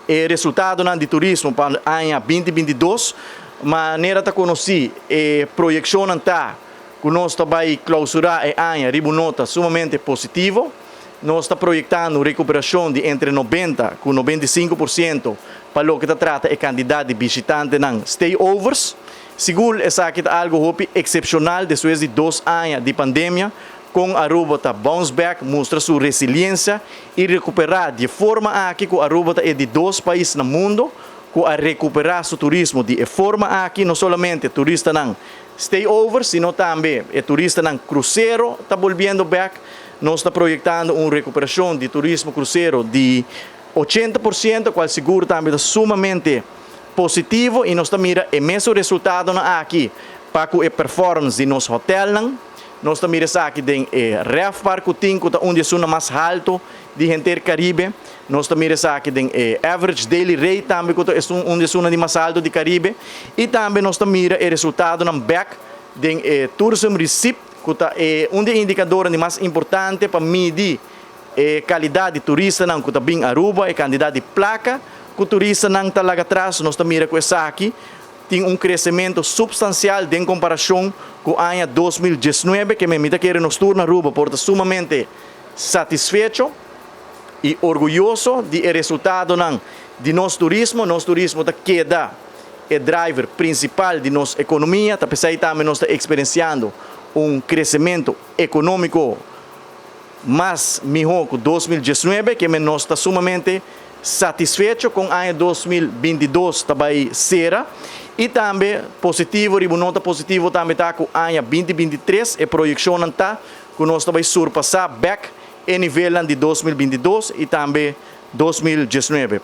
E resultadonan di turismo pa aña 2022, manera ta conoci, e proyeccion ta cu nos ta bay clausura e aña riba un nota sumamente positivo. Nos ta proyectando un recuperacion di entre 90 cu 95% pa loke ta trata e cantidad di bishitantenan stayovers. Sigur esaki ta algo hopi excepcional despues di 2 aña di pandemia, con Aruba ta bounce back, mustra su resiliencia y recupera di forma aki cu Aruba ta e di dos pais na mundo cu a recupera su turismo di forma aki, no solamente turistanan stayover, sino tambe e turistanan crucero ta bolbiendo back. Nos ta proyectando un recuperacion di turismo crucero di 80%, cual sigur tambe ta sumamente positivo, y nos ta mira e mesun resultadonan aki pa e performance di nos hotelnan. Nos ta mira aki den e RevPAR cu tin cu ta un di mas halto di henter Caribe. Nos ta mira aki den e average daily rate tambe, cu ta un di mas halto di Caribe. Y tambe nos ta mira e resultadonan back den e tourism receipt, cu ta un di indicadornan mas importante pa midi e calidad di turistanan cu ta bin Aruba, e cantidad di placa cu turistanan ta laga atras. Nos ta mira cu esaki tin un crecemento substancial den comparacion cu aña 2019, cu mi ta kere nos tur na Aruba por ta sumamente satisfecho y orguyoso di resultadonan di nos turismo. Nos turismo ta keda e driver principal di nos economia, ta pesey tambe nos ta experienciando un crecemento economico mas miho cu 2019, cu nos ta sumamente satisfecho cu aña 2022 tambe sera y tambe positivo, y nota positivo tambe ta cu aña 2023 e proyeccion ta cu nos tambe surpasa back e nivel di 2022 y tambe 2019.